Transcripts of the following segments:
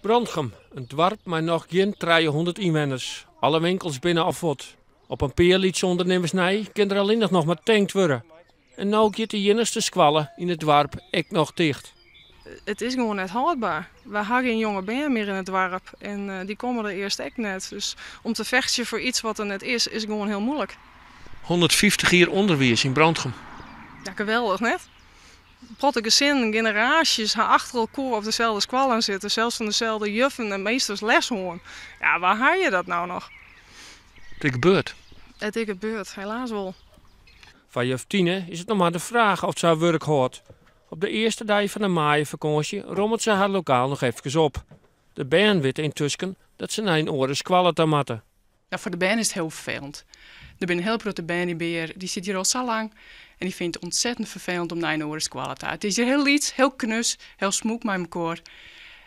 Brantgum, in doarp mei noch gjin 300 ynwenners. Alle winkels binne al fuort. Op in pear lytse ûndernimmers nei kin der allinnich noch mar tankt wurde. En no giet de iennichste skoalle yn it doarp ek noch ticht. It is gewoan net hâldber. Wy ha gjin jonge bern mear yn it doarp en dy komme der earst ek net. Dus om te fechtsjen foar iets wat der net is, is gewoan hiel muoilik. 150 jier ûnderwiis yn Brantgum. Ja, geweldich net? Protte gesinnen, generaasjes ha achter elkoar op deselde skoallen sitten, sels fan deselde juffen en meesters les hân. Ja, wêr ha je dat no noch? It is gebeurd. It is gebeurd, helaas wol. Foar juf Tine is it noch mar de fraach oft se har wurk hâldt. Op de earste dei fan de maaiefakânsje rommet se har lokaal noch efkes op. De bern witte yntusken dat se nei in oare skoalle ta moatte. Ja, foar de bern is it hiel ferfelend. Der binne in hiel protte bern dy hjir, dy sitte hjir al sa lang en dy fine it ûntsettend ferfelend om nei in oare skoalle ta. It is hjir hiel lyts, hiel knus, hiel smûk mei mekoar.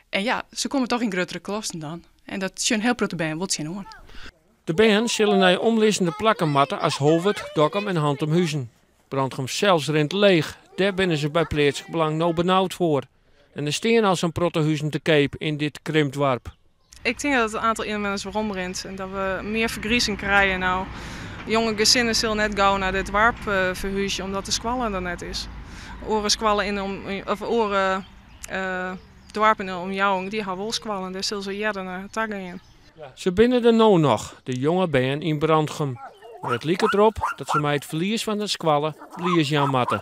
En ja, se komme toch yn gruttere klassen dan. En dat sjogge in hiel protte bern wol tsjinoan. De bern sille nei omlizzende plakken moatte as Holwert, Dokkum en Hantumhuzen. Brantgum sels rint leech, dêr binne se by Pleatslik Belang no benaud foar. En der stean al sa'n protte huzen te keap yn dit krimpdoarp. Ik tink dat it oantal ynwenners weromrint en dat we mear fergrizing krije no. Jonge gesinnen sille net gau nei dit doarp ferhúzje omdat de skoalle der net is. Oare skoallen yn de om, of oare doarpen yn de omjouwing dy ha wol skoallen, dêr sille se earder nei ta gean. Se binne der no noch, de jonge bern yn Brantgum. Mar it liket derop dat se mei it ferlies fan de skoalle bliis jaan moatte.